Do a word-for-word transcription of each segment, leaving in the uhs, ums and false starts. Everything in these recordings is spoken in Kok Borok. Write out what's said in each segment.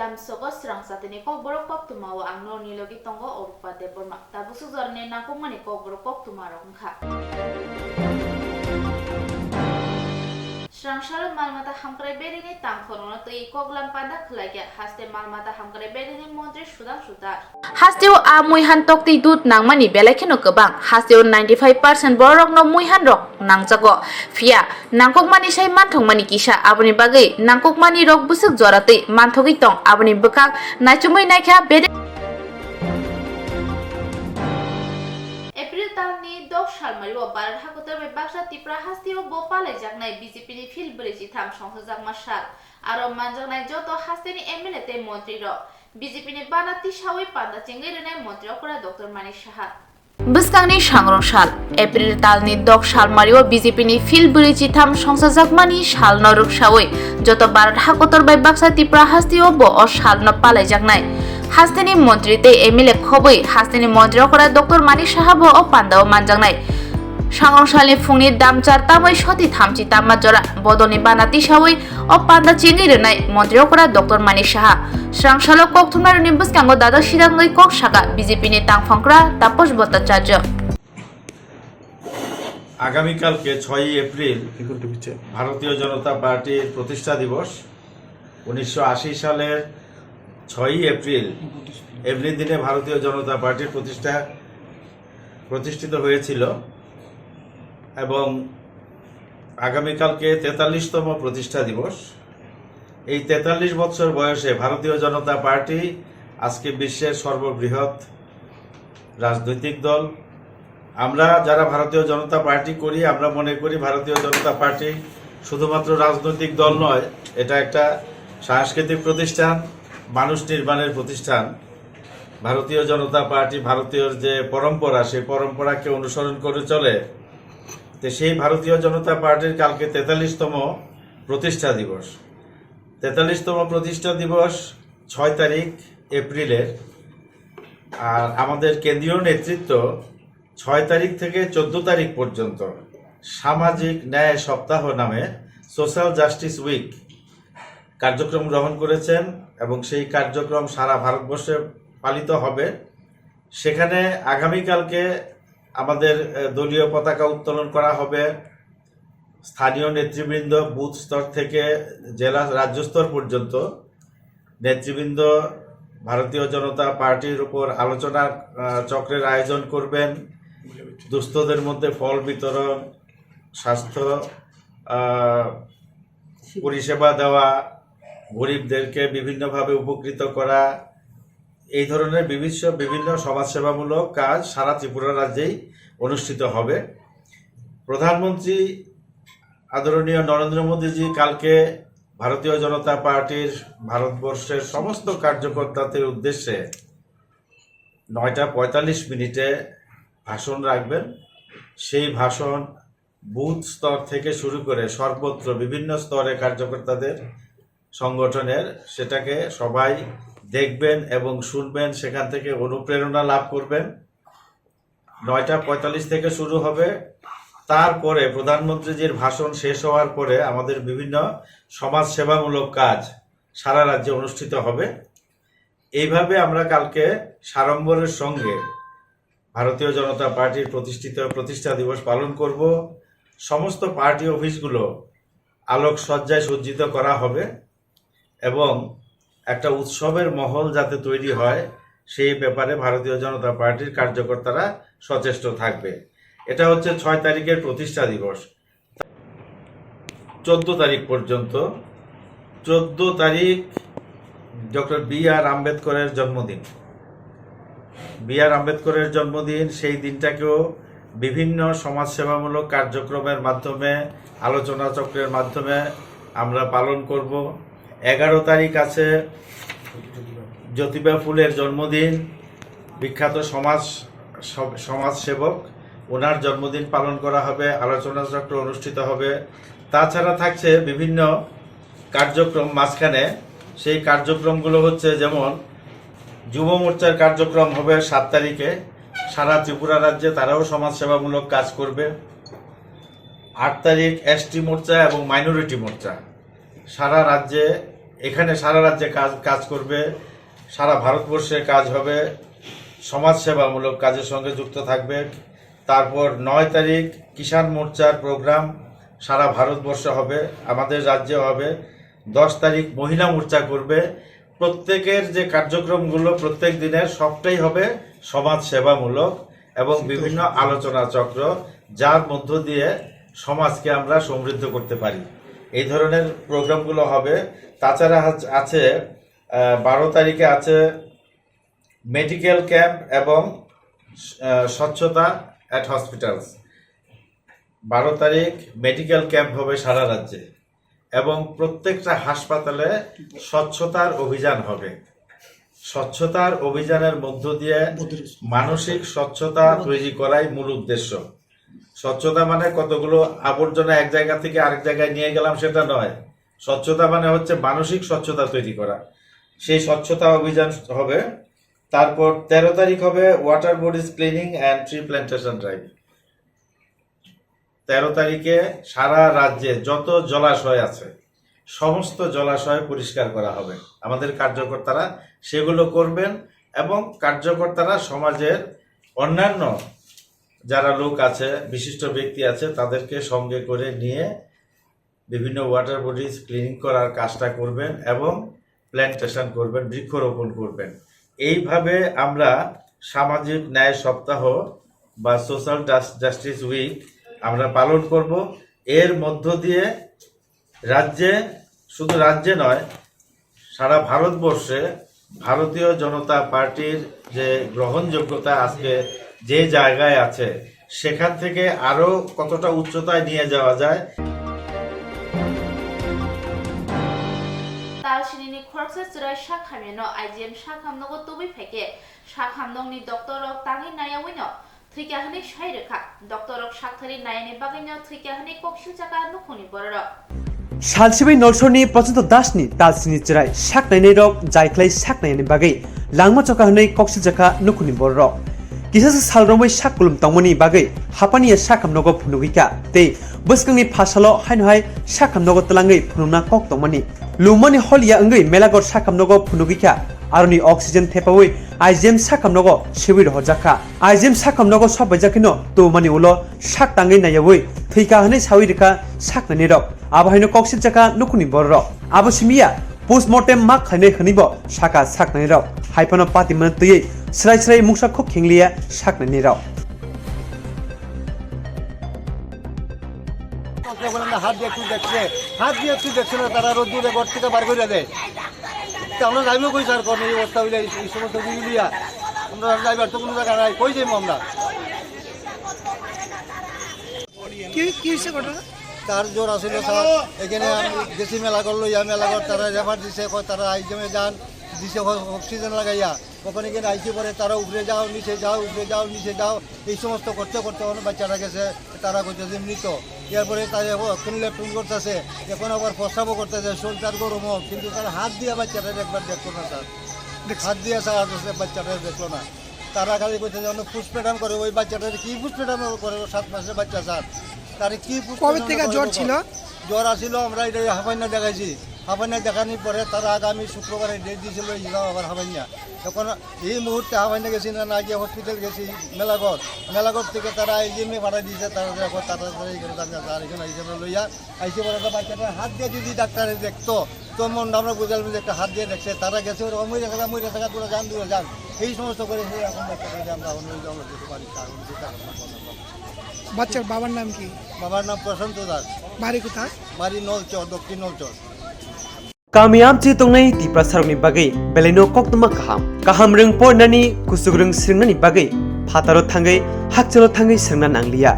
Tamsogo srang satini kokborok koktwmao ang norokni logi tongo Orupa Debbarma. Tabuk sujorni nangkukmani kokborok koktwmarok wngkha. Srang salo mal mata hamkrai berini tangkhorokno twi koklam panda khwlaikha haste mal mata hamkrai berini montri Sudhanshu Das. Hasteo a muihan toktwi dud nangmani belai kheno kwbang. Hasteo ninety five percent bororokno muihanrok nangjago. Phiya nangkukmani sai manthokmani kisa, aboni bagwi nangkukmani rok bwswk jora twi manthogwi tong, aboni bwkhak naichomwi naikha bede. April talni dok salmario Bharat hakotor bai baksa Tipra hasteo bo palaijaknai B J P ni field brwi chitham songsajakma sal. Aro manjaknai joto hasteni M L A tei montri rok B J P ni bana tisawi panda chengwi rwnai montri okra Doctor Manik Saha. Bwskangni sangrong sal, April talni dok salmario B J P ni field brwi chitham songsajakmani salno rwksawi joto Bharat hakotor bai baksa Tipra hasteo bo o salno palaijaknai. Hasteni montri tei M L A khobwi hasteni montri okra Doctor Manik Saha bo o pandao manjaknai. Sangrong salni phungni damchar tamwi soti thamchi tamma jora bodolni bana tisawi o panda chengwi rwnai montri okra Doctor Manik Saha. Srang salo kok thumnairokni bwskango dadak sidangwi kok saka B J P ni tangphangkra Taposh Bhattacharya. আগামীকালকে ছয়ই এপ্রিল ভারতীয় জনতা পার্টির প্রতিষ্ঠা দিবস। উনিশশো আশি সালের ছয়ই এপ্রিল এমনি দিনে ভারতীয় জনতা পার্টির প্রতিষ্ঠা প্রতিষ্ঠিত হয়েছিল এবং আগামীকালকে তেতাল্লিশতম প্রতিষ্ঠা দিবস। এই তেতাল্লিশ বছর বয়সে ভারতীয় জনতা পার্টি আজকে বিশ্বের সর্ববৃহৎ রাজনৈতিক দল। আমরা যারা ভারতীয় জনতা পার্টি করি, আমরা মনে করি ভারতীয় জনতা পার্টি শুধুমাত্র রাজনৈতিক দল নয়, এটা একটা সাংস্কৃতিক প্রতিষ্ঠান, মানুষ নির্মাণের প্রতিষ্ঠান। ভারতীয় জনতা পার্টি ভারতীয়র যে পরম্পরা, সেই পরম্পরাকে অনুসরণ করে চলে। তো সেই ভারতীয় জনতা পার্টির কালকে তেতাল্লিশতম প্রতিষ্ঠা দিবস। তেতাল্লিশতম প্রতিষ্ঠা দিবস ছয় তারিখ এপ্রিলের। আর আমাদের কেন্দ্রীয় নেতৃত্ব ছয় তারিখ থেকে চোদ্দ তারিখ পর্যন্ত সামাজিক ন্যায় সপ্তাহ নামে, সোশ্যাল জাস্টিস উইক, কার্যক্রম গ্রহণ করেছেন এবং সেই কার্যক্রম সারা ভারতবর্ষে পালিত হবে। সেখানে আগামীকালকে আমাদের, আহ, দলীয় পতাকা উত্তোলন করা হবে। স্থানীয় নেতৃবৃন্দ বুথ স্তর থেকে জেলা, রাজ্য স্তর পর্যন্ত নেতৃবৃন্দ ভারতীয় জনতা পার্টির উপর আলোচনা, আহ, চক্রের আয়োজন করবেন। দুস্থদের মধ্যে ফল বিতরণ, স্বাস্থ্য, আহ, পরিষেবা দেওয়া, গরিবদেরকে বিভিন্নভাবে উপকৃত করা, এই ধরনের বিভিন্ন, বিভিন্ন সমাজসেবামূলক কাজ সারা ত্রিপুরা রাজ্যেই অনুষ্ঠিত হবে। প্রধানমন্ত্রী আদরণীয় নরেন্দ্র মোদীজি কালকে ভারতীয় জনতা পার্টির ভারতবর্ষের সমস্ত কার্যকর্তাদের উদ্দেশ্যে নয়টা পঁয়তাল্লিশ মিনিটে ভাষণ রাখবেন। সেই ভাষণ বুথ স্তর থেকে শুরু করে সর্বত্র বিভিন্ন স্তরে কার্যকর্তাদের, সংগঠনের, সেটাকে সবাই দেখবেন এবং শুনবেন, সেখান থেকে অনুপ্রেরণা লাভ করবেন। নয়টা পঁয়তাল্লিশ থেকে শুরু হবে। তারপরে প্রধানমন্ত্রীজির ভাষণ শেষ হওয়ার পরে আমাদের বিভিন্ন সমাজসেবামূলক কাজ সারা রাজ্যে অনুষ্ঠিত হবে। এইভাবে আমরা কালকে সাড়ম্বরের সঙ্গে ভারতীয় জনতা পার্টির প্রতিষ্ঠিত, প্রতিষ্ঠা দিবস পালন করব। সমস্ত পার্টি অফিসগুলো আলোকসজ্জায় সজ্জিত করা হবে এবং একটা উৎসবের মহল যাতে তৈরি হয়, সেই ব্যাপারে ভারতীয় জনতা পার্টির কার্যকর্তারা সচেষ্ট থাকবে। এটা হচ্ছে ছয় তারিখের প্রতিষ্ঠা দিবস। চোদ্দ তারিখ পর্যন্ত, চোদ্দ তারিখ ডক্টর বি আর আম্বেদকরের জন্মদিন। বি আর আম্বেদকরের জন্মদিন, সেই দিনটাকেও বিভিন্ন সমাজসেবামূলক কার্যক্রমের মাধ্যমে, আলোচনা চক্রের মাধ্যমে আমরা পালন করব। এগারো তারিখ আছে জ্যোতিবা ফুলের জন্মদিন, বিখ্যাত সমাজ, সব-, সমাজসেবক, ওনার জন্মদিন পালন করা হবে, আলোচনা চক্র অনুষ্ঠিত হবে। তাছাড়া থাকছে বিভিন্ন কার্যক্রম মাঝখানে। সেই কার্যক্রমগুলো হচ্ছে যেমন যুব মোর্চার কার্যক্রম হবে সাত তারিখে, সারা ত্রিপুরা রাজ্যে তারাও সমাজসেবামূলক কাজ করবে। আট তারিখ এসটি মোর্চা এবং মাইনরিটি মোর্চা, সারা রাজ্যে এখানে সারা রাজ্যে কাজ কাজ করবে, সারা ভারতবর্ষে কাজ হবে, সমাজ সেবামূলক কাজের সঙ্গে যুক্ত থাকবে। তারপর নয় তারিখ কিষাণ মোর্চার প্রোগ্রাম সারা ভারতবর্ষে হবে, আমাদের রাজ্যে হবে। দশ তারিখ মহিলা মোর্চা করবে। প্রত্যেকের যে কার্যক্রমগুলো প্রত্যেক দিনের, সবটাই হবে সমাজ সেবামূলক এবং বিভিন্ন আলোচনা চক্র, যার মধ্য দিয়ে সমাজকে আমরা সমৃদ্ধ করতে পারি। এই ধরনের প্রোগ্রামগুলো হবে। তাছাড়া হাচ- আছে, আহ, বারো তারিখে আছে মেডিকেল ক্যাম্প এবং আহ, স্বচ্ছতা অ্যাট হসপিটালস। বারো তারিখ মেডিকেল ক্যাম্প হবে সারা রাজ্যে এবং প্রত্যেকটা হাসপাতালে স্বচ্ছতার অভিযান হবে। স্বচ্ছতার অভিযানের মধ্য দিয়ে মানসিক স্বচ্ছতা তৈরি করাই মূল উদ্দেশ্য। স্বচ্ছতা মানে কতগুলো আবর্জনা এক জায়গা থেকে আরেক জায়গায় নিয়ে গেলাম, সেটা নয়। স্বচ্ছতা মানে হচ্ছে মানসিক স্বচ্ছতা তৈরি করা। সেই স্বচ্ছতা অভিযান হবে। তারপর তেরো তারিখ হবে water bodies cleaning and tree plantation drive. তেরো তারিখে সারা রাজ্যে যত জলাশয় আছে, সমস্ত জলাশয় পরিষ্কার করা হবে। আমাদের কার্যকর্তারা সেগুলো করবেন এবং কার্যকর্তারা সমাজের অন্যান্য যারা লোক আছে, বিশিষ্ট ব্যক্তি আছে, তাদেরকে সঙ্গে করে নিয়ে বিভিন্ন ওয়াটার বডিজ ক্লিনিং করার কাজটা করবেন এবং প্ল্যান্টেশন করবেন, বৃক্ষরোপণ করবেন। এইভাবে আমরা সামাজিক ন্যায় সপ্তাহ বা সোশ্যাল জাস-, জাস্টিস উইক আমরা পালন করব। এর মধ্য দিয়ে রাজ্যে, শুধু রাজ্যে নয়, সারা ভারতবর্ষে ভারতীয় জনতা পার্টির যে গ্রহণযোগ্যতা আজকে যে জায়গায় আছে, সেখান থেকে আরো কতটা উচ্চতায় নিয়ে যাওয়া যায়। Talsinini khoroksa chwrai sak hamyano I G M sak hamnogo tubui phaikhe sak hamnokni doctor rok tangwi naiyawi no thwikha hwnwi sai rwkha. Doctor rok sakthari naiyani bagwino thwikha hwnwi koksiljakha nukhungni bororok. Salsibai Nolsorni Prosanto Dasni talsini chwrai sak nainairok jaikhlai sak naiyani bagwi langma chokha hwnwi koksiljakha nukhungni bororok. Kisasa sal romwi sak kulum tongmani bagwi hapaniya sak hamnogo phunugwikha tei bwskangni phasalo haino hai sak hamnogo twlangwi phunukna kok tongmani. Lumani holiya wngwi Melagor sak hamnogo phunugwikha, aroni oxygen thepawi I G M sak hamnogo sewi rohorjakha. I G M sak hamnogo sopaijakhino tubumani ulo sak tangwi naiyawi thwikha hwnwi sawi rwkha sak nainairok. Abo haino koksiljakha nukhungni bororok. Abo simiya postmortem ma khlainai hwnwibo sakha sak nainairok. Haiphano patimano twiwi srai srai mungsa khuk khingliya sak nainairok. বলে না, হাত দিয়ে একটু দেখছে, হাত দিয়ে একটু দেখছে না, তারা রোদ্দুরে ঘর থেকে বার করে দেয়। তা আমরা যাইবো কই স্যার, কোন এই অবস্থা হইলে এই, এই সমস্ত বিজুলিয়া, আমরা যাইবার তো কোনো জায়গা নাই, কই যাইবো আমরা? কি, কি হয়েছে ঘটনা? তার জ্বর আসলে স্যার, এখানে আমি গেছি মেলাঘর লইয়া, মেলাঘর তারা রেফার দিছে, কয় তারা আইজমে যান, দিছে অক্সিজেন লাগাইয়া। ওখানে গিয়ে আইসি পরে তারা উপরে যাও, নিচে যাও, উপরে যাও, নিচে যাও, এই সমস্ত করতে করতে অনেক বাচ্চাটা গেছে, তারা করতেছে মৃত। এরপরে তারা এখন লেট্রিন করতেছে, এখন আবার প্রস্রাবও করতেছে, শরীরটার গরমও, কিন্তু তারা হাত দিয়ে বাচ্চাটার একবার দেখলো না স্যার। হাত দিয়ে স্যার আর বাচ্চাটা দেখলো না। তারা খালি কইছে যে অনেক ফুসফেটাম করে, ওই বাচ্চাটার কি ফুসফেটাম করে, সাত মাসের বাচ্চা স্যার, তার কি ফুসফেটাম কবে থেকে করে জ্বর ছিল? জ্বর আসিল, আমরা এটা হাফাইনা দেখাইছি। হাফাইনা দেখানোর পরে তারা আগামী শুক্রবারে ডেট দিয়েছিল, এই যাও আবার হাফাইনা। এখন এই মুহূর্তে হাফাইনা গেছি না, না গিয়ে হসপিটাল গেছি মেলাঘর। মেলাঘর থেকে তারা এই যে মেয়ে পাঠাই দিয়েছে, তারা এখন তাড়াতাড়ি এখানে যাবে, আর এখানে, এখানে লইয়া আইসি বলে তো বাচ্চাটা হাত দিয়ে যদি ডাক্তারে দেখতো, তো মন আমরা বুঝালাম যে একটা হাত দিয়ে দেখছে, তারা গেছে ওরকম, ওই দেখা যায়, ওই দেখা যায়, তোরা যান, দূরে যান। এই সমস্ত করে সেই এখন বাচ্চাটাকে আমরা এখন ওই জঙ্গল যেতে পারি, কারণ যেটা এখন বাচ্চার বাবার নাম কি? বাবার নাম প্রশান্ত দাস। বাড়ি কোথায়? বাড়ি নলচর, দক্ষিণ Nalchar. Kami amchi tongnai Tiprasarokni bagwi belaino koktwma kaham. Kaham rwng porinani, kuchuk rwng srwngnani bagwi phataro thangwi, hakchalo thangwi srwngna nangliya.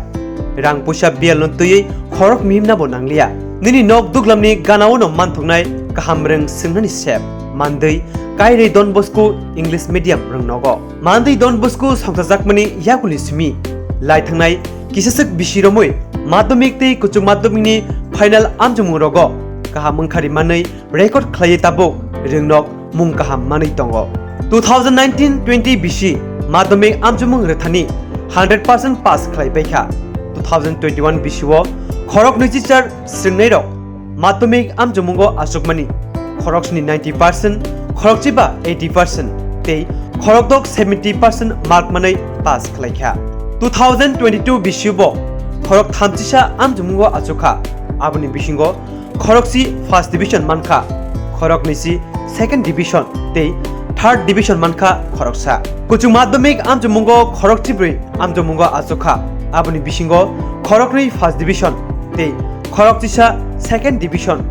Rang puisa biyalno twiwi khorok mihimnabo nangliya. Nini nok duglamni ganao'-no manthoknai kaham rwng srwngnani sep. Mandwi, Kairwi Don Bosco English Medium rwng nogo. Mandwi Don Bosco songchajakmani yakuni simi lai thangnai kisaswk bisi romwi madhyamik tei kuchuk madhyamikni final amchomung rogo kaham wngkhari manwi record khlaiwi tabuk rwngnok mung kaham manwi tongo. Two thousand nineteen twenty bisi madhyamik amchomung rwthani hundred percent pass khlai paikha. Two thousand twenty-one bisio khorok nwichichar srwngnairok madhyamik amchomungo achukmani khoroksni ninety percent, khorokchiba eighty percent tei khorokdok seventy percent mark manwi pass khlaikha. Two thousand twenty-two bisiubo khorok thamchisa amchukmungo achukha, aboni bisingo khorokchi first division mankha, khoroknwisi second division tei third division mankha khoroksa. Kuchuk madhyamik amchukmungo khorokchibrwi amchukmungo achukha, aboni bisingo khoroknwi first division tei khorokchisa second division.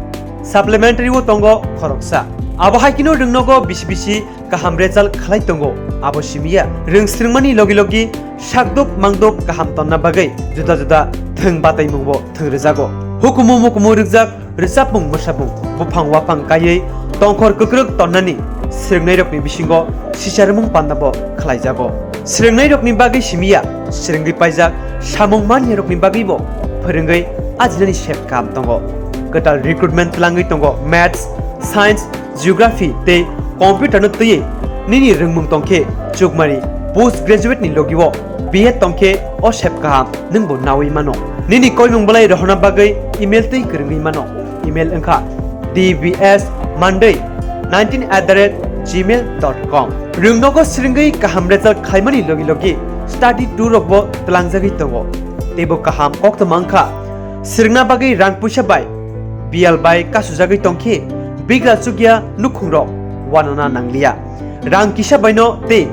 Supplementary o tongo khoroksa. Abo hai kheno rwngnogo bisi bisi kaham result khlai tongo. Abo simiya rwng swrwngmani logi logi sakduk mangduk kaham tonna bagwi juda juda thwng bataimungbo thwng rwjago. Hukumu mukumu rwkjak rwchapmung mwsapmung buphang waphang kaiwi tongkhor kwkrwk tonnani swrwngnairokni bisingo sicharwmung pandabo khlaijago. Swrwngnairokni bagwi simiya swrwngwi paijak samung maniyarokni bagwibo phwrwngwi ajinani sep kaham tongo. Kwtal recruitment twlangwi tongo maths, science, geography tei computer no twiwi nini rwngmung tongkhe chukmari post graduate ni logi o B Ed tongkhe o sep kaham nwngbo nawi mano. Nini koimung belai rohorna bagwi email twi kwrwngwi mano. Email wngkha D B S Monday nineteen at the rate gmail dot com. Rwngnogo swrwngwi kaham result khlaimani logi logi study tour rokbo twlangjagwi tongo. Teibo kaham koktwma wngkha swrwngna bagwi rang puisa bai biyal bai kasujagwi tongkhe bigra chukya nukhungrok wanana nangliya. Rang kisa baino tei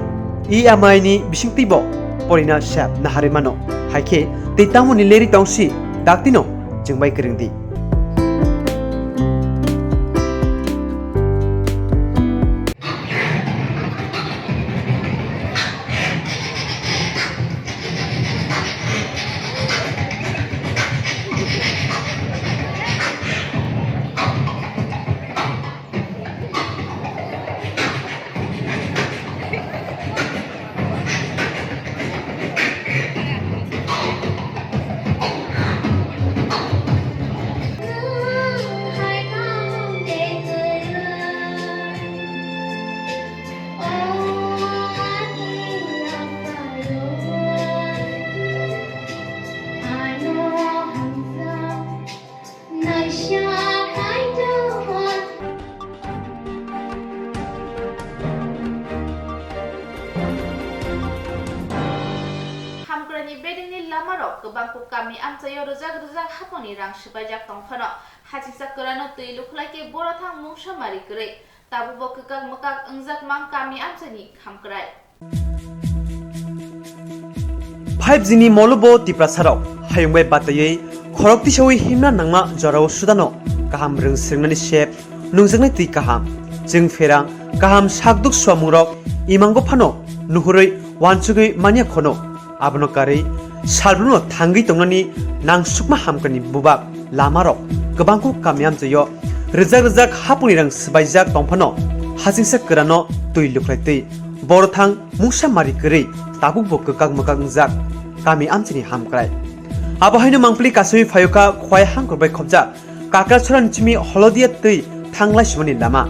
E M I ni bisingtwibo porina sep naharwi mano. Haikhe tei tamoni leri tongsi daktino chwngbai kwrwngdi. Hamkraini bedingni lamarok kwbangkuk kami amchaio rwjak rwjak haponi rang swbaijak tongphano, hachingsa kwrano twi lukhlai khe Borothang mungsa mari kwrwi. Tabukbo kwkak mwkak wngjak mang kami amchaini hamkrai. Five G ni molubo Tiprasarok hayung bai bataiwi khorok tisawi himna nangma jorao sudano kaham rwng swrwngnani sep nungjaknai twi kaham. Chwng pherang kaham sakduk suamungrok imango phano nuhurwi wansugwi manya khono. Abono karwi salbrumno thangwi tongnani nangsukma hamkani bubak lamarok kwbangkuk kami amchaio rwjak rwjak hapuni rang swbaijak tongphano hachingsa kwrano twi lukhlai twi Borothang mungsa mari kwrwi tabukbo kwkak mwkak wngjak kami amchaini hamkrai. Abo haino mangpili kasui phayokha Khowai hangkhor bai khopjak Kakrachorani chimi Holodia twi thanglai simani lama.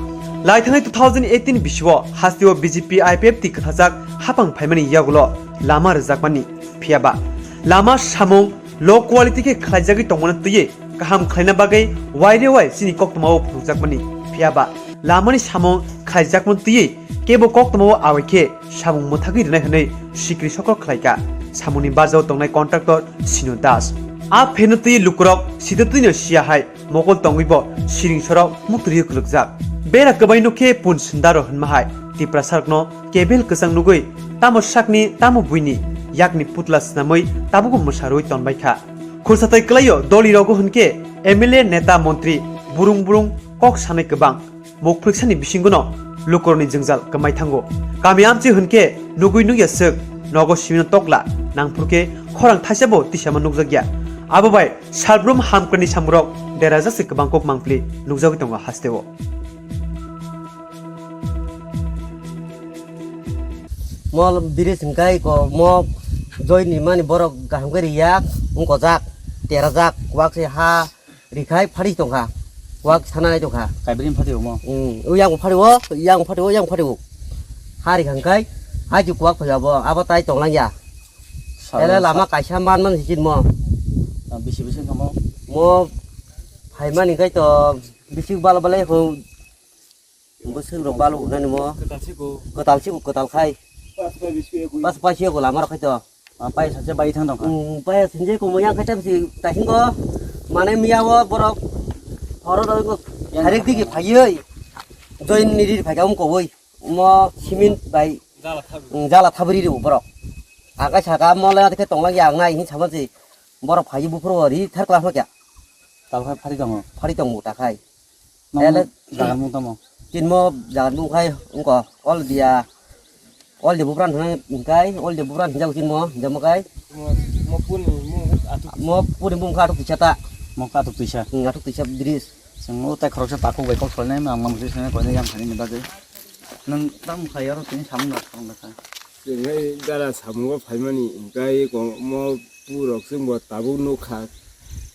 Lai thangnai two thousand eighteen bisio hasteo B J P I P F T kwthajak hapang phaimani yagulo lama rwjakmani. Phiyaba lama samung low quality khe khlaijagwi tongmani twiwi kaham khlaina bagwi waire wai chini koktwmao phunukjakmani. Phiyaba lamani samung khlaijakmani twiwi kebo koktwmao awai khe samung mwthagwi rwnai hwnwi sikri sokro khlaikha samungni bajao tongnai contractor Sinu Das. A phenno twi lukurok sitwtwino siya hai mokol tongwibo siring sorok muktwrwi kwlwkjak. Bera kwbai nukhe pun sundaro hwnma hai Tiprasarokno kebel kwchang nugwi tamo sakni tamo buini yakni putla snamwi tabukbo mwsarwi tonbaikha. Khursathai kwlaio dolirogo hwnkhe M L A neta montri burung burung kok sanai kwbang. Mukphwrwksani bisingono lukurokni jwngjal kwmai thango. Kami amchwi hwnkhe nugwi nukya swk nogo simino tokla nangphurkhe khorang thaisabo tisama nukjakya. Abo bai salbrum hamkrai ni samurok derajakse kwbang kok mangpli nukjagwi tongo hasteo. Mo biris hwnkhe ko mo joini mani borok kaham khe riyak wngkojak terajak kwak se ha. Rikhai phari tongkha, kuak sananai tongkha. Kaibrini phari omo? Hmm, o yang phari o, yang phari o, yang phari o. Hari khangkai, hai ju kuak phai abo, abo tai tonglang ya. Ele lama kaisa man man hikin mo. Ah, bisi bisi kamo? Mo phaimani kai to bisi bala bala ko Bwswk rok balu hwnani mo. Kwtal siku. Kwtal siku, kwtal khai. Pas pai siku lama rok khai to. Ah, pai sacha bai thang tong kha. Hmm, pai sinje ko mo yang khai tam si ta hingo. Mane miya o borok. Horo rok ko. Yang harek digi phaioi. Join ni ri phai ka um ko boi. Mo simin bai. Jala thabri. Hmm, jala thabri ri borok. Akai saka mo le khe tonglang yang nai hin sama si. Borok phai buphuru ri thar kla ma kya. Tal khai phari tongo. Phari tongo ta khai. Nang ele jagan mung tamo? Chinmo jagan mung khai wngko all dia, all dia bupran hwnai hingkai, all dia bupran hinjak chinmo, hinjamo kai. Mo, mo puni mung atuk. Mo puni mung kha atuk tisa ta. Mo kha atuk tisa. Hmm, atuk tisa bridge. Chwng o tai khoroksa takhuk bai kok salnai, ang mang sui sanai koinai yang thani ni bagwi. Nwng tam khai aro tini samung rok thang kha. Chwng hai dara samungo phaimani, hingkai ko mo purok chwngbo tabuk nukha.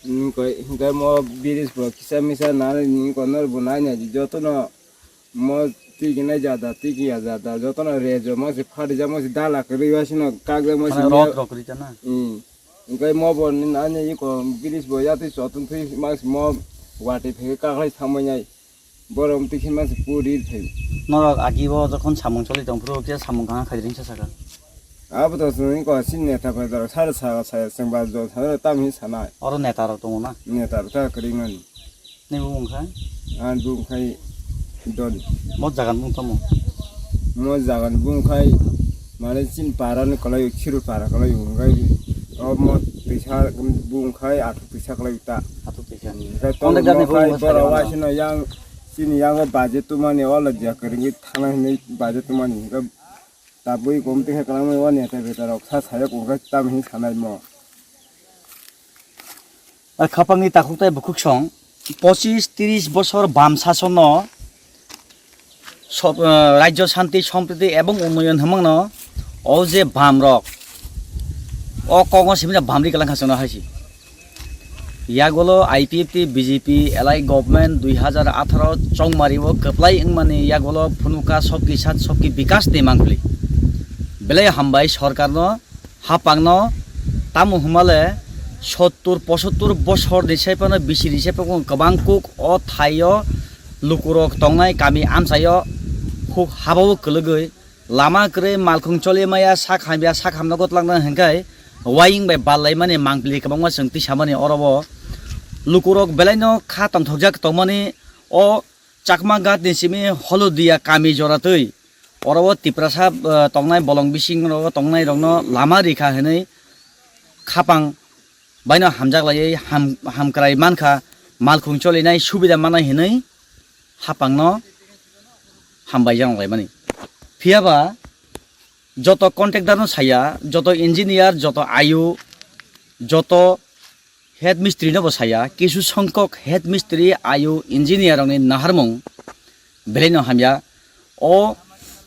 Hingkai, hingkai mo bridge bo kisa misa nani, hingko norbo naina jotono mo tiki nai jada, tiki ya jada, jotono rejo mo se phari ja mo se dala kwrwi wasino kakjak mo se. Mane rot rok kwrwi ta na? Hmm. Hingkai mo bo ni nani iko bridge bo yatwi chotun thwi mas mo wati phege kaklai samai nai. Borom tikhe mas puri thai. Norok agi bo jokhon samung choli tong phuru khe samung kha khaidring sa saka. Abo to sini ko sin neta pa dor sar sa sa seng ba do sa tam hi sanai. Oro neta rok tongo na? Neta rok ta kri mani. Ni bumung khai? An bumung khai don. Mo jagan bumung tamo? Mo jagan bumung khai mane sin para ni kolai khiru para kolai bumung khai. O mo tisa bumung khai athuk tisa kolai ta. Athuk tisa. Hingke tong Contact ni nokha bumung boro sai waisino yang chini yango budget tumani o lajya kwrwngwi thana hinwi budget tumani hingke tabwi kom tengkha kwlangmani o neta beta rok sa sayok wngkha tamo hinwi sanai mo. Khapangni takhuk tei bukhuk song pochis tris bosor bam sasonno sob-, ah, Rajya Shanti Sampriti ebong Unnoyon hwnmano o je bam rok o kokno simi bam ri kwlangkha chwngno hai se. Yagolo I P F T B J P allied government dui hazar atharo chongmari o kwplai wngmani yagolo phunuka sobki sat sobki bikas ni mangpli. Belai hambai sorkarno, hapangno, tamo hwnmale sottur posottur bosorni saiphano bisini saiphano kwbang kuk o thaio lukurok tongnai kami amchaio huk habao kwlwgwi lama kwrwi malkhung choli maya sak hamya sak hamno gotlangna hwnkhe waying bai ballaimani mangpili kwbangma chwng tisamani orobo lukurok belaino kha tongthokjak tongmani o Chakma Ghat ni simi Holodia kami jora twi oro o Tiprasa, eh, tongnai bolong bising ro tongnai rokno lama rikha hinwi khapang baino hamjak laiwi ham, hamkrai mankha, malkhung cholinai subida manai hinwi hapangno hambai jang laimani. Phiyaba joto contractor no saya, joto engineer, joto ayu, joto head mistri no bo saya, kisu songkok head mistri ayu engineer rokni naharmung belai no hamya. O,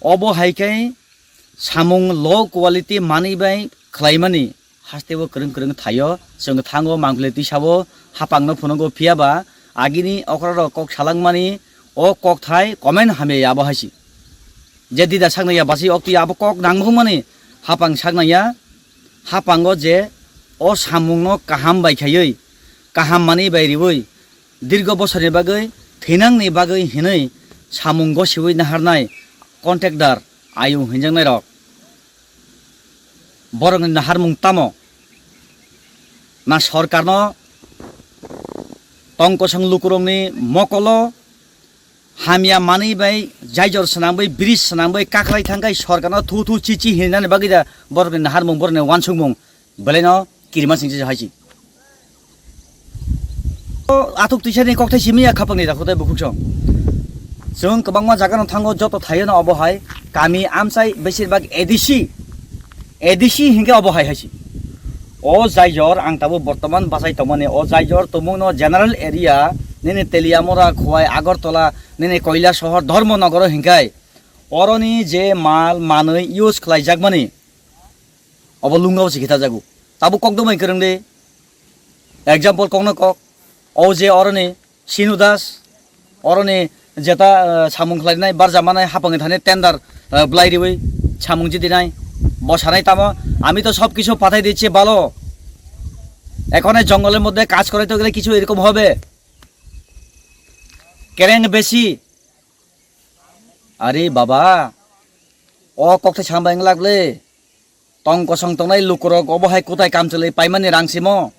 obo hai khe samung low quality manwi bai khlaimani hasteo kwrwng kwrwng thaio. Chwng thango mangpili twisao hapangno phunukgo, phiyaba agini okrarok kok salangmani o kokthai comment hamya ya abo hai se. Je dida saknai ya basi okti abo kok nangmukmani hapang saknai ya. Hapango je o samungno kaham bai khaiwi, kaham manwi bai riwi, dirgo bosorni bagwi, thwinangni bagwi hinwi samung gosiwi naharnai contractor ayung hinjaknairok. Borokni naharmung tamo? Na sorkarno tongkosong lukurokni mokolo hamya manwi bai jaijor swnamwi, bridge swnamwi kaklai thangkhai sorkarno thu thu chi chi hinani bagwi da borokni naharmung, borokni uansukmung belaino kirima singcha hai se. O athuk twisani kokthai simi ya khapangni dakhutai bukhuk song. Chwng kwbangma jagano thango, joto thaiono obo hai kami amchai besir bak A D C, A D C hinkhe obo hai hai se. O jaijor ang tabuk bortoman bachai tongmani, o jaijor tongmungno general area nini Teliamura, Khowai, Agartala, nini Koilasohor, Dharmanagar o hinkhai oroni je mal manwi use khlaijakmani obo lungno se khithajago. Tabuk kok dwmai kwrwng de. Example kokno kok. O je oroni Sinu Das, oroni jeta, eh, samung khlainai, barja manai, hapangni thani tender, eh, bwlai riwi samung jidinai, bo sanai tamo, "আমি তো সব কিছু পাঠাই দিচ্ছি, ভালো। এখন এই জঙ্গলের মধ্যে কাজ করে তো গেলে কিছু এরকম হবে।" Kereng besi, Are baba, o kokthai sambai wng lak le. Tong kosong tongnai lukurok obo hai kutai kamchwlwi paimani rang simo.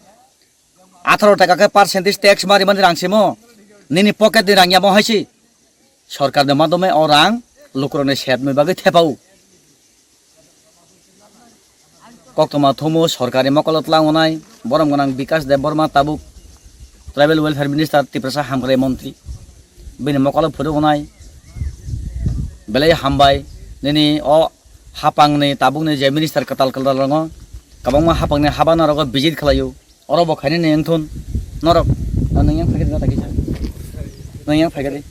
Atharo taka khe percentage tax marimani rang simo. Nini pocket ni rang yamo hai si. Sorkar ni madome o rang lukurokni sepni bagwi thepao. Koktwma thumo sorkari mokolo twlang wngnai, borom gwnang Bikash Debbarma tabuk Tribal Welfare Minister, Tiprasa Hamkrai Montri. Bini mokolo phuru wngnai, belai hambai, nini o hapangni tabukni je minister kwtal kwtal rongo, kwbangma hapangni habanarogo visit khlaio. Oro bo khainani wngthun norok, nwng yang phaikha di, nwng yang phaikha di.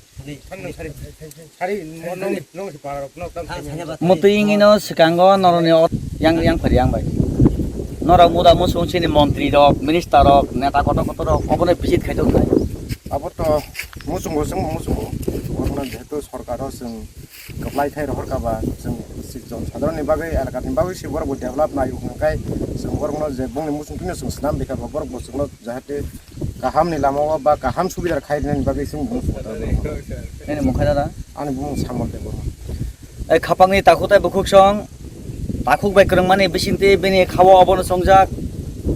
Motwi wngino swkango norokni o yang, yang phari ang bai. Norok muda musung chini montri rok, minister rok, neta kotor kotor rok obono visit khai tongkha. Abo to muchungo chwng muchungo. Obono jehetu sorkaro chwng kwplai thai rohor kha ba, chwng si jon sadharonni bagwi, elakani bagwi si borok bo develop nai hwnkhai chwng borokno je bongni muchung phino chwng swnam bikha ba borok bo chwngno jahate kahamni lamao ba kaham subida khai rwnani bagwi chwng bumung songwtharwi. Nini mung khe dada? Ani bumung Samol Debbarma. Ei khapangni takhuk tei bukhuksong, takhuk bai kwrwngmani bisingtwi bini khao obono chongjak.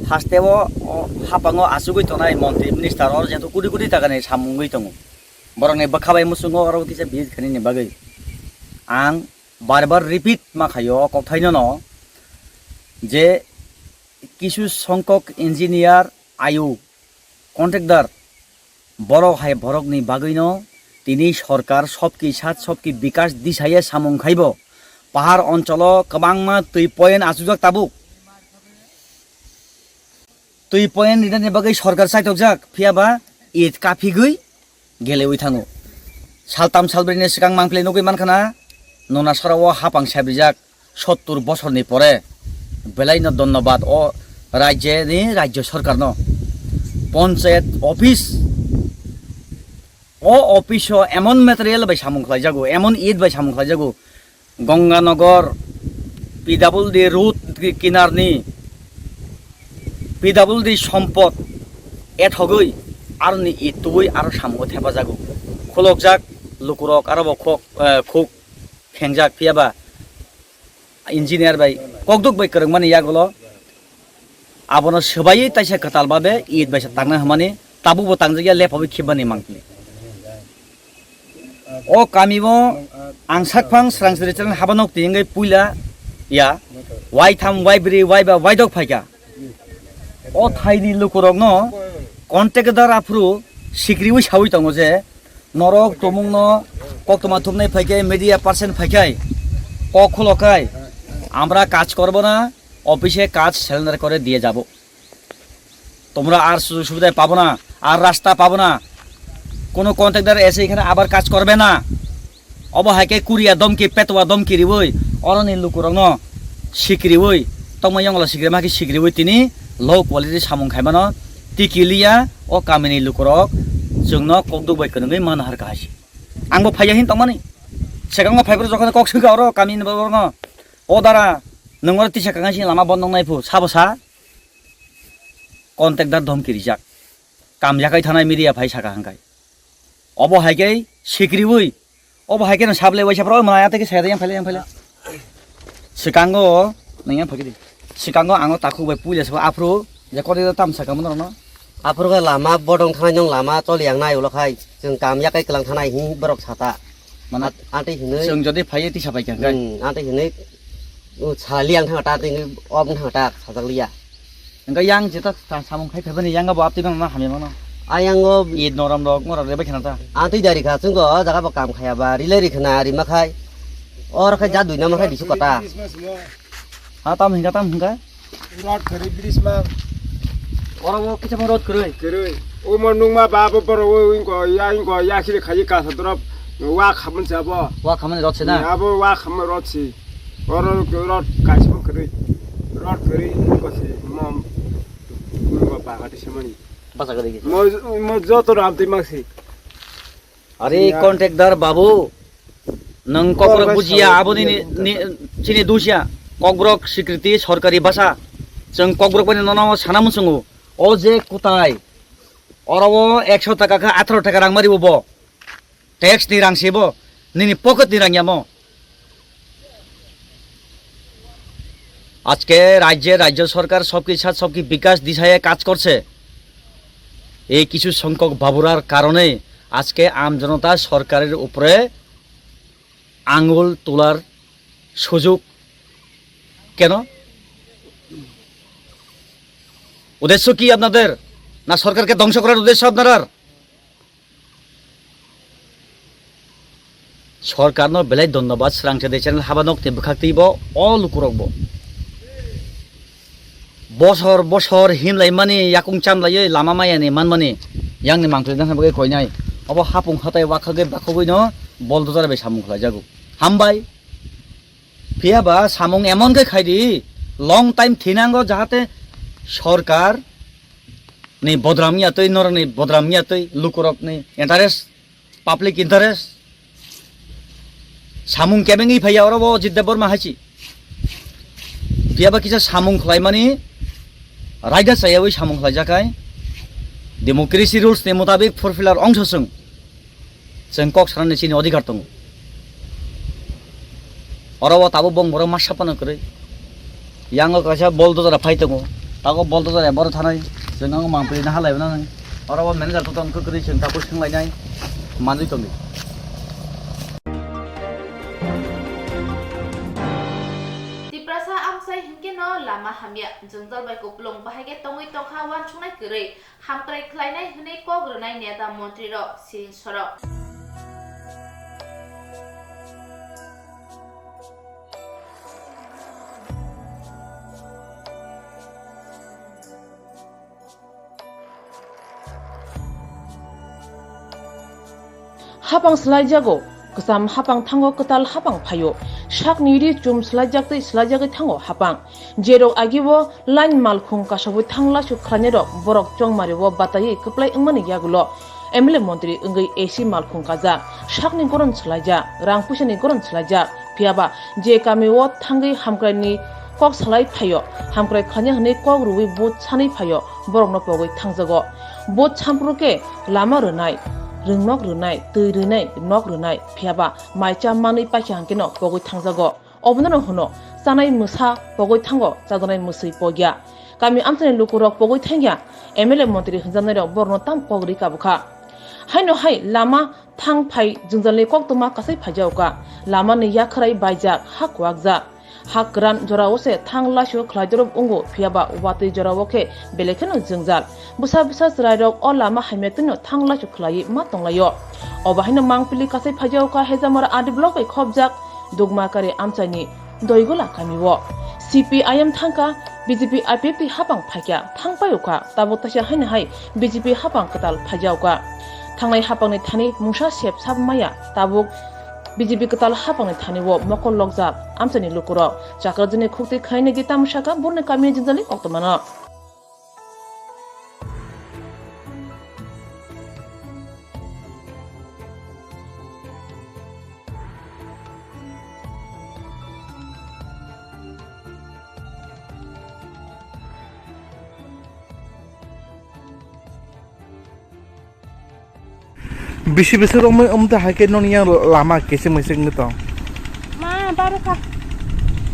Hasteo o hapango achugwi tongnai montri minister oro jeto kudi kudi takani samung wngwi tongo. Borokni bwkha bai muchungo oro kisa visit khainani bagwi. Ang bar bar repeat ma khaio o kokthaino no je kisu songkok engineer, ayu, contractor, borok hai borokni bagwino tini sorkar sobki sat sobki bikas disaye samung khaibo. Pahar oncholo kwbangma twi point achujak tabuk. Twi point rinani bagwi sorkar chaitokjak, phiyaba it kaphigwi gelewi thango. Saltam salbrwini swkang mangpili nugwi mankha na, nona sora o hapang sabrijak sottur bosorni pore. Belaino dhonnobad o rajyeni, rajyo sorkarno. Ponchayat office, o office o emon material bai samung khlaijago, emon it bai samung khlaijago, Ganganagar, P W D road kinarni P W D sompot ethogwi aroni it tubui aro samungo thepajago. Khulokjak lukurok aro bo khok, eh, khuk khengjak, phiyaba engineer bai kokduk bai kwrwngmani yagulo abono swbaiwi taisa kwtal babe it baisa tangna hwnmani tabukbo tangjakya, lephawi khibani mangpili. O kamio ang sakphang Srangsri channel haba nok tiyengwi puila ya, waitham, waibri, waiba, waidok phaikha. O thaini lukurokno contractor aphuru sikriwi sawi tongo je, norok tumungno koktwma thumnai phaikhe, media person phaikhai, kok khulokhai, আমরা কাজ করব না, অফিসে কাজ সিলিন্ডার করে দিয়ে যাব। তোমরা আর সুযোগ সুবিধা পাবো না, আর রাস্তা পাবো না, কোনো কন্ট্রাক্টর এসে এখানে আবার কাজ করবে না। Obo hai khe kuria domki, petwa domki riwi, oroni lukurokno sikriwi tongma yongla sikri ma khe sikriwi tini low quality samung khaimano tiki liya o kamini lukurok chwngno kokduk bai kwrwngwi mano har kahai se. Angbo phaiya hin tongmani, swkango phaiphuru jokhon kok swngkha oro kamini borokno, "O dara, nwng oro tisa kangai sini lama bondong nai phu, sabo sa?" Contractor domki rijak. Kam yakai thanai media phai saka hangkai. Obo hai khe sikriwi, obo hai khe no sable waisa phro maya tei khe saya yang phaile, yang phaile. Swkango, nang yang phagidi. Swkango ang o takhuk bai puila sabo aphuru je kori tam saka mano no. Aphuru khe lama bodong thanai nong lama choli yang nai ulo khai. Chwng kam yakai kwlang thanai hi borok sata. Mana ante hinwi. Chwng jodi phaiye tisa pai kha hangkai. Hmm, ante hinwi. O sali ang thang ta tini ob thang ta sajak liya. Hingke yang jeta sa-, samung khai phaibani yang bo apti no hamya mano. Ayang o id norom rok ngora rebai khana ta. Ang twi dari kha chwng o jaga bo kam khaya ba rilai ri khana ri ma khai. Or khai ja dui na ma khai bisu kota. Ha tam hinga tam hinga. Rot khari bridge ma. Oro bo kisa rot khari. Khari. O mo nung ma ba bo boro o inko ya inko ya khiri khai ka sa drop. Wa khamun sa bo. Wa khamun rot se na. Abo wa khamun rot si. Oro rot kaisa kwrwi. Rot kwrwi wngkha se mo, mo bagati semani. Basa kwrwi. Mo, mo joto rab twi maksi. Are ya. Contractor babu, nwng kokrok bujiya, aboni ni, ni, chini dusia. Kokrok sikriti sorkari basa. Chwng kokrok bani nono sana muchungo. O je kutai. Oro o ekso taka khe atharo taka rang mari bo. Tax ni rang se bo. nini pocket ni rang yamo. আজকে রাজ্যে রাজ্য সরকার সবকি সাথ সবকি বিকাশ দিশায় কাজ করছে। এই কিছু সংখ্যক বাবুরার কারণে আজকে আম জনতা সরকারের উপরে আঙুল তোলার সুযোগ কেন? উদ্দেশ্য কি আপনাদের? না সরকারকে ধ্বংস করার উদ্দেশ্য আপনার? Sorkarno belai dhonnobad, srangsa de channel haba nokni bwkhaktwi bo o lukurokbo. Bosor bosor himlaimani, yakung chamlaiwi lama mayani manmani, yangni mangtwi dana bagwi koinai. Obo hapung hatai wakhagwi bakhogwino boldojar bai samung khlaijago. Hambai. Phiya ba samung emon khe khaidi, long time thinango jahate sorkar ni bodram ya twi, norok ni bodram ya twi, lukurok ni interest, public interest. Samung kebengwi phaiya oro bo Ajit Debbarma hai si. Phiya ba kisa samung khlaimani raida chayawi samung khlaijakai. Democracy rules ni mutabik four pillar ongso chwng. Chwng kok sanani chini odhikar tongo. Oro o tabuk bong borok masa phano kwrwi. Yango kaisa boldojar phai tongo. Tago boldojar boro thanai. Chwng ang mangpili na halai nang. Oro o manager to tong kwrwi chwng tabuk swnglainai. Manwi tongdi. Tiprasa amchai hinkhe no lama hamya, jwngjal bai kupulung bahai khe tongwi tongkha uansuknai kwrwi. Hamkrai khlainai hwnwi kok rwnai neta montrirok siring sorok. Hapang swlaijago, kwcham hapang thango, kwtal hapang phaio. Sakni ri chum swlaijak tei swlaijagwi thango hapang. Jerok agi o line malkhung kasogwi thang lasu khlainairok borok chongmari o bataiwi kwplai wngmani yagulo M L A montri wngwi A C malkhung kajak, sakni goron swlaijak, rang puisani goron swlaijak, phiyaba je kami o thangwi hamkraini kok salai phaio, hamkrai khlaina hwnwi kok rwui vote sanwi phaio, borokno pogwi thangjago. Vote sampru khe lama rwnai, rwngnok rwnai, twi rwnai, nok rwnai, phiyaba mai cha manwi paikha hwnkhe no pogwi thangjago. Obono hwno, chanai mwsa pogwi thango, chajaknai mwswi pogya. Kami amchaini lukurok pogwi thangya, M L A montri hwnjaknairok borokno tamo kok rwi kabukha. Haino hai lama thang phai jwngjalni koktwma kasai phaijaoka. Lamani yakhwrai baijak, ha kwakjak. Ha kwran jorao se thang laisio khlai dorop wngo, phiyaba watwi jorao khe belai kheno jwngjal. Bwsa bwsa chwrairok o lama hamya twino thang laisio khlaiwi ma tonglaio. Obo haino mangpili kasai phaijaoka Hejamora R D block bai khopjak. Dugmakari amchaini Doigola kamio C P I M thangkha, B J P I P F T hapang phaikha, thang paiokha, tabuk taisa haino hai B J P hapang kwtal phaijaokha. Thangnai hapangni thani mungsa sep sap maya, tabuk B J P kwtal hapangni thanio mokol lokjak amchaini lukurok. Chakrajini khuktwi khainai di tamsaka burni kamini jwngjali koktwmano. Bisi bisi romwi umtwi hai khe noni yang lama keseng meseng wngwi tong. Ma, barokha.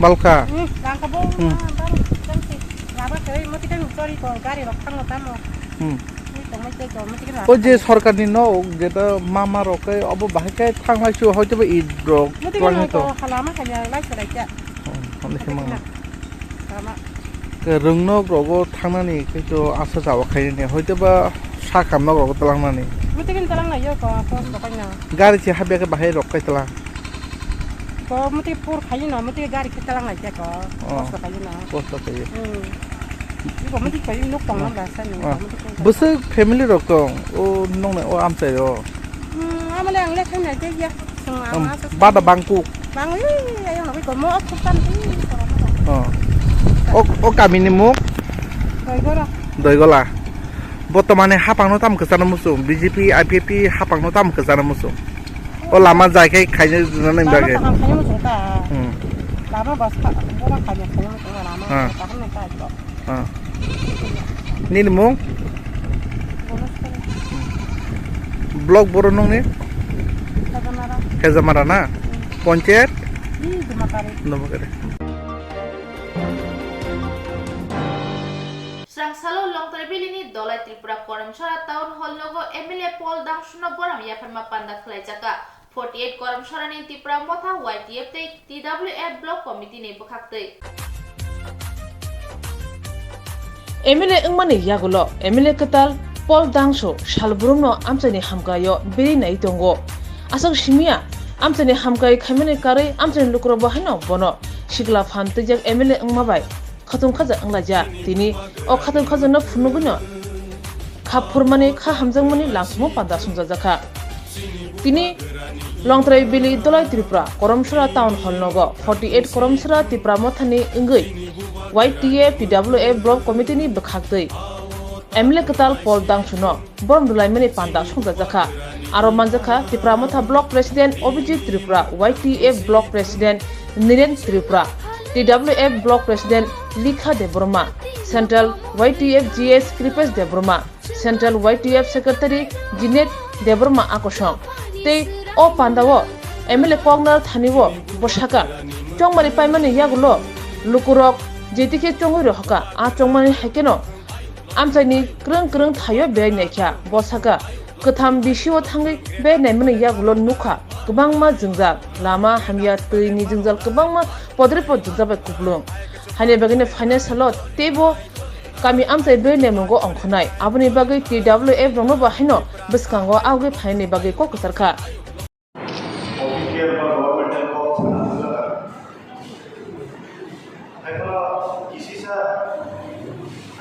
Balkha? Hmm, langkha bo, hmm. Ma, barokha, jang se. Lama kwrwi, moti khe chori ko, gari rok thango tamo. Hmm. Ni tongmai tei tongmai tei O je sarkarni nok, jeta mama rok khe obo bahai khe thanglai su, hoito ba id rok Moti khe twlangwi no to tong. Halama kanya lai se lai kya. Hmm, hwnwi khe Moti khe mama. na. Lama. Ke rwngnok rogo thangnani khe to asa jawa khainani, hoito ba sakam nok rogo twlangnani. Moti khe twlang lai yo ko, post ko kaina. Gari se habya khe bahai rok kai twlang. Ko muti pur khayi no, muti gari khe talang lai kya ko. Oh. Kosto khayi no. Kosto khayi. Hmm. Iko muti khayi nuk tong Oh. lang ba sa ni. Oh. Muti khayi. Bwswk family rok tong, o nong nai o amchai o. Hmm, amale ang le khayi nai khe ya. Sung Am, ama sa bada sa. bangkuk. Bang wi, ayo no ko mo ok tan ti. Oh. O, o kami ni muk? Doigola. Doigola. Botomane hapang no tam kwchana muchung, B J P, I P F T hapang no tam kwchana muchung. O lama jai khai khaina rwna nang Lama bagwi. Kaham khaina muchung ta. Hmm. Lama bas kha, boba khaina khaina muchung lama Ah. kaham nang ta jok. Ah. Nini mung? Bonus khaina. Block boro nungni? Saganara. Hejamara na? Ponchayat? Domakari. Srangsalo Longtrai Valley ni Dolai Tripura Koramchara Town Hall nogo M L A Paul Dangsuno borom yapharma panda khlaijakha. Forty eight Koramchara ni Tipra Motha Y T F tei T W F Block Committee ni bwkhaktwi. M L A wngmani yagulo M L A kwtal Paul Dangsu salbrumno amchaini hamkraio beri nai tongo. Aswk simiya amchaini hamkrai khaimani karwi amchaini lukurok bo haino bono sikla phan twijak M L A wngma bai khatung khaja wnglaijak. Tini o khatung khajakno phunugwino kha phurmani, kha hamjakmani langsumo panda songchajakha. Tini Longtrai Valley Dolai Tripura Koramchara Town Hall nogo forty eight Koramchara Tipra Mothani wngwi Y T F T W F Block Committee ni bwkhaktwi M L A kwtal Paul Dangsuno borom rwlaimani panda songchajakha. Aro manjakha Tipra Motha Block President Abhijit Tripura, Y T F Block President Niren Tripura, T W F Block President Likha Debbarma, Central Y T F G S Kripesh Debbarma, Central Y T F Secretary Jinet Debbarma Akosong tei o pandao M L A koknal thani o bwsaka chongmani paimani yagulo lukurok jetikhe chongwi rohorkha, a chongmani haikeno amchaini kwrwng kwrwng thaio beri naikha. Bo sakha, kwtham bisio thangwi beri naimani yagulo nukha kwbangma jwngjal, lama hamya, twini jwngjal, kwbangma podre pod jwngjal bai kuplung. Haini bagwino phainai salo teibo kami amchai beri naimungo ongkhornai. Aboni bagwi T W F rokno bo haino bwskango agwi phainani bagwi kok kwcharkha. Official ba governmental kok sana thangkha. Haiphano kisisa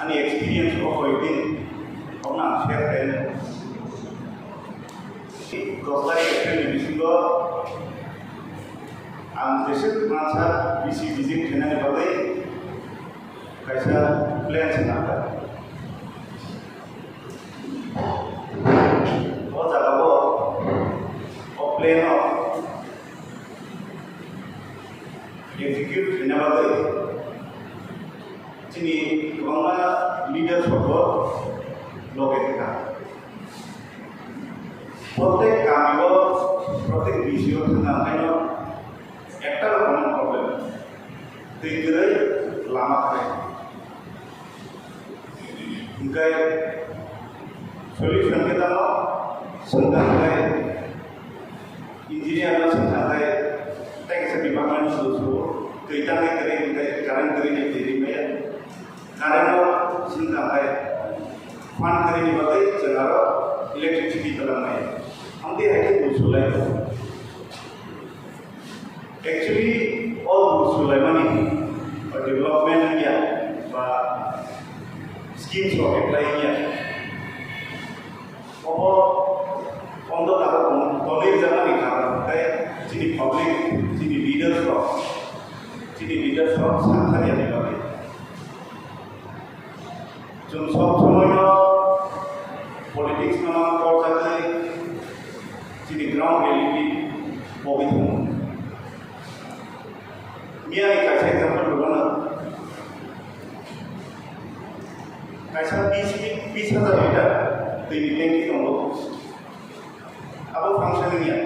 ani experience o koyekdin okno ang share khainai. Dos tarikh April ni bisingo ang jeswk mansa B C visit khainani bagwi kaisa plan se nangkha. O jagao o plan o execute khaina bagwi chini kwbangma leaders rokbo loge thangkha. Protek kamio, protek B C o thangkha, onkhaino ekta rok common problem, twi kwrwi, lama kwrwi. Hwnkhe solution khe tamo swngkha hwnkhe engineer no swngkha hwnkhe tei kaisa department no solution twi tangwi kwrwi hwnkhe current kwrwi ni twi ri maya. Current no swngkha hwnkhe fund kwrwi ni bagwi chwng aro electricity twlang maya. Amtwi hai khe solution lai. Actually, o buj sulaimani ba development wngya ba schemes rok apply wngya. Obo ondo karo tonwi jakmani karon tei chini public, chini leaders rok, chini leaders rok santhariani bagwi. Chwng sob somoino politics no mang koljagwi chini ground reality pogwi tongo. Miyani kaisa example rwmano. Kaisa bis, bis hajar litre twini tanki tongo. Abo function wngya.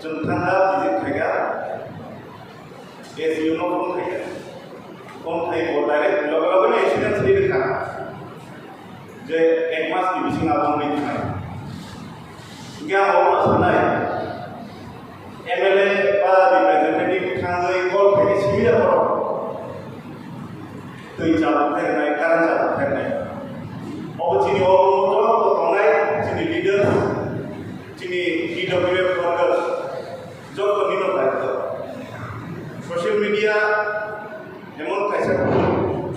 Chwng thangkha, visit khaikha, S D O no phone khaikha. Phone khai bo direct loge loge no assurance ri rwkha je ek mas ni bisingo abo wngwi thangnai. Hingke ang obono sanai, M L A ba representative thangwi call khaikhe simi da borok. Twi chalok phernai, current chalok phernai. Obo chini obo joto tongnai chini leaders, chini T W F workers, joto nino daityo. Social media emon kaisa tool,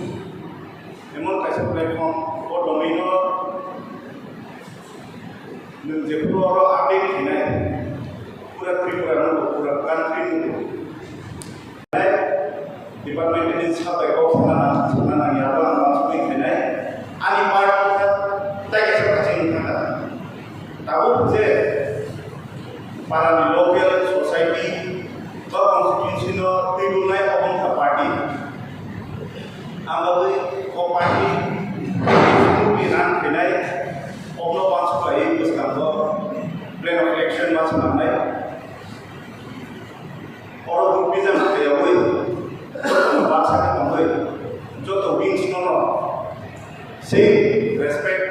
emon kaisa platform, o domain-o nwng jephuru oro update khainai, pura Tripura nungkuk, pura country nungkuk. Department ni sabai kok sana nang, sana nang ya, abo ang uansukgwi khainai. Ani part wngkha, tei kaisa kaching wngkha. Tabuk je para ni local society ba constituency no twi rwnai, abo wngkha party. Ang bagwi o party ni rang khainai, obono uansuk laiwi bwskango plan of Respect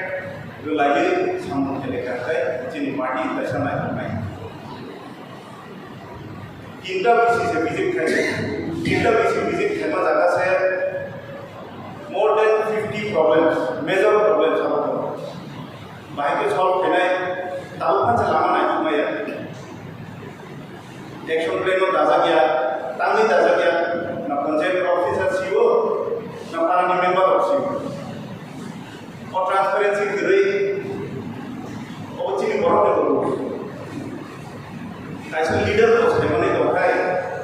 rwlaiwi samung khe lekha tei chini party kaisa naikolnai. Tinta bisi se visit khai, tinta bisi visit khaima jaga se more than fifty problems, major problems abo tongo. Bahai khe solve khainai, tabuk phansa lama naitukmaya. Action plan no dajak ya, tangwi dajak ya, na panchayat officer C O, na para ni member rok C O. O transparency kwrwi, o chini borok ni borok. Kaisa leader bo saimani tongkhai,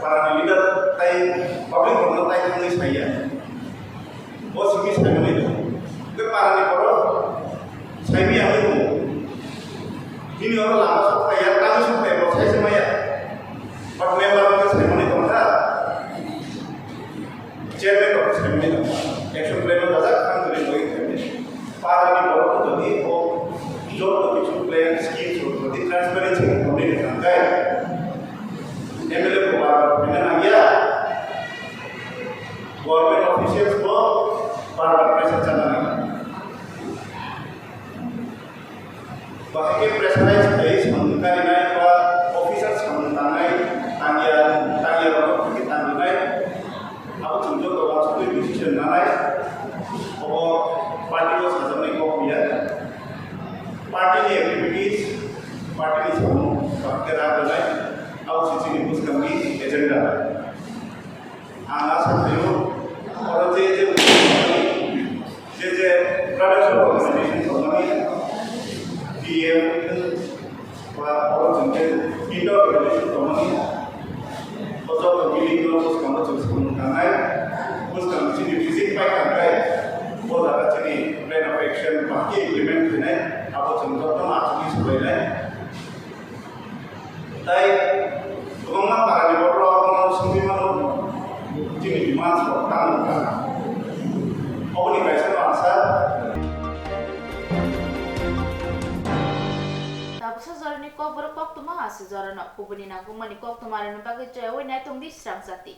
para ni leader tai public rok no tai thangwi saiya. Bo simi saimani tong. Ke para ni borok saimi ya mo. Bini oro lama sok phaiya, tangwi sok phaiya, bo sai se maya. But member rok saimani tongkha. Chairman rok saimani tongkha. Action plan no dajak, ang tuli boi khaimani. Para ni borok jodi o joto kichu plan, scheme, jodi transparency ni thangkai. M L A ko bar bar phina nangya. Government officials bo bar bar pressure chana nangya. Bahai khe pressurize khai samung karinai ba officer samung tangnai, tangya, tangya rok khe tangrinai. Abo chwng joto uansugwi decision nanai. Obo party o sajaknai kok ya. Party ni activities, party ni samung, bahai khe rak rwnai. Abo se chini bwskangni agenda. Ang asa khlaio, oro je je, je je brotherhood organization tongmani, P M ba oro chwng je Indo organization tongmani, o joto miling no bwskango chwng samung tangnai, bwskang chini visit pai tangkhe, o jaga chini plan of action bahai implement khainai, abo chwng joto no achugwi swbainai. Tai kwbangma parani borok abono songwi mano, chini demands rok tamo wngkha. Oboni kaisa no asa. Tabuksa jorani kokborok koktwma ase jorano kubuni nangkukmani koktwmarokni bagwi joyawi naitongdi srang jati.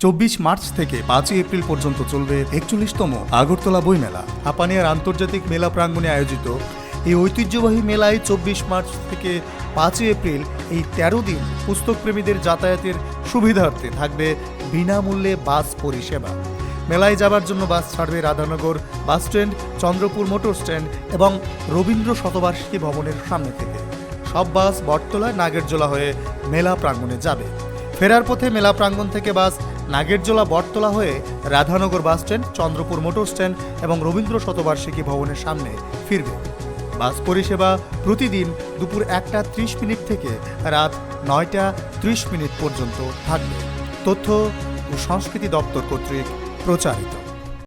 চব্বিশ মার্চ থেকে পাঁচই এপ্রিল পর্যন্ত চলবে একচল্লিশতম আগরতলা বইমেলা। হাপানিয়ার আন্তর্জাতিক মেলা প্রাঙ্গণে আয়োজিত এই ঐতিহ্যবাহী মেলায় চব্বিশ মার্চ থেকে পাঁচই এপ্রিল এই তেরো দিন পুস্তকপ্রেমীদের যাতায়াতের সুবিধার্থে থাকবে বিনামূল্যে বাস পরিষেবা। মেলায় যাবার জন্য বাস ছাড়বে Radhanagar bus stand, Chandrapur motor stand এবং রবীন্দ্র শতবার্ষিকী ভবনের সামনে থেকে। সব বাস বটতলা নাগেরজোলা হয়ে মেলা প্রাঙ্গণে যাবে। ফেরার পথে মেলা প্রাঙ্গণ থেকে বাস নাগেরজোলা বটতলা হয়ে Radhanagar bus stand, Chandrapur motor stand এবং রবীন্দ্র শতবার্ষিকী ভবনের সামনে ফিরবে। বাস পরিষেবা প্রতিদিন দুপুর একটা ত্রিশ মিনিট থেকে রাত নয়টা ত্রিশ মিনিট পর্যন্ত থাকবে। তথ্য ও সংস্কৃতি দপ্তর কর্তৃক প্রচারিত।